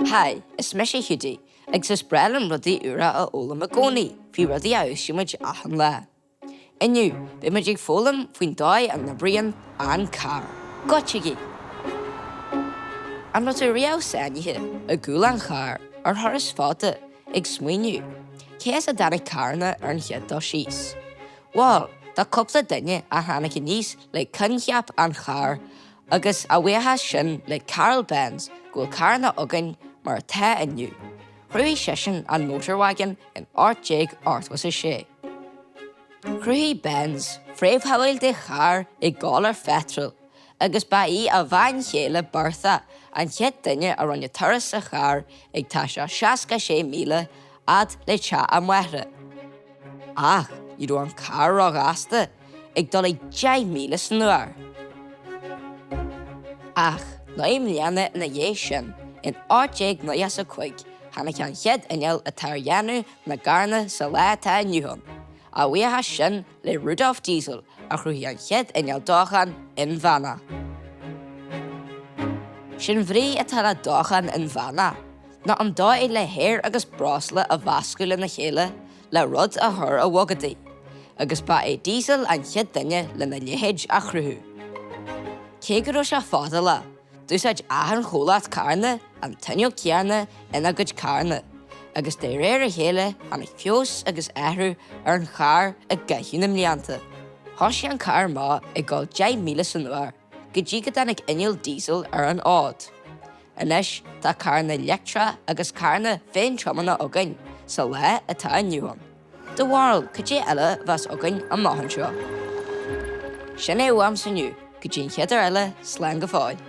Hi, is mise Hiúdaí agus is breá liom rudaí úra a fhoghlaim i gcónaí faoi rudaí a úsáidimid achan lá. Inniu, beidh muid ag foghlaim faoin dóigh a n-oibríonn an carr. Goitsigí! An raibh tú riamh sáinnithe i gcúl an chairr ar thuras fada ag smaoineamh, cé as a dtáinig carranna ar an chéad dul síos? Bhuel, tá cúpla duine a tháinig aníos le coincheap an chairr agus a bhuíochas sin le Carl Benz go bhfuil carranna againn mar atá inniu. Chruthaigh seisean an Motorwagen in 1886. Chruthaigh Benz fréamhshamhail de charr ag gabháil ar pheitreal agus ba í a bhean chéile Bertha an chéad duine a rinne turas sa charr ag taisteal 66 míle fhad le teach a máthara. Ach ní raibh an carr róghasta, ag dul ag 10 míle san uair. Ach 9 mbliana ina dhiaidh sin, in 1895, tháinig an chéad inneall atá ar dhéanamh na gcarranna sa lá atá inniu ann, a bhuíochas sin le Rudolf Diesel a chruthaigh an chéad inneall dócháin inmheánach. Sé'n bhrí atá le dóchán inmheánach ná an dóigh le haer agus breosla a mheascadh lena chéile le rud a chur a bhogadaí, agus ba é Diesel an chéad duine lena leithéid a chruthú. Cé go raibh sé fadálach, D'úsáid achan chomhlacht carranna an t-inneall céanna ina gcuid carranna, agus de réir a chéile tháinig feabhas agus athrú ar an charr i gcaitheamh na mblianta. Thosaigh an carr amach ag dul 10 míle san uair go dtí go dtáinig inneall diesel ar an fhód. Anois tá carranna leictreacha agus carranna féin-tiomána againn sa lá atá inniu ann. Do bharúil, cad é eile a bheas againn amach anseo? Sin é uaimse inniu, go dtí an chéad uair eile, slán go fóill.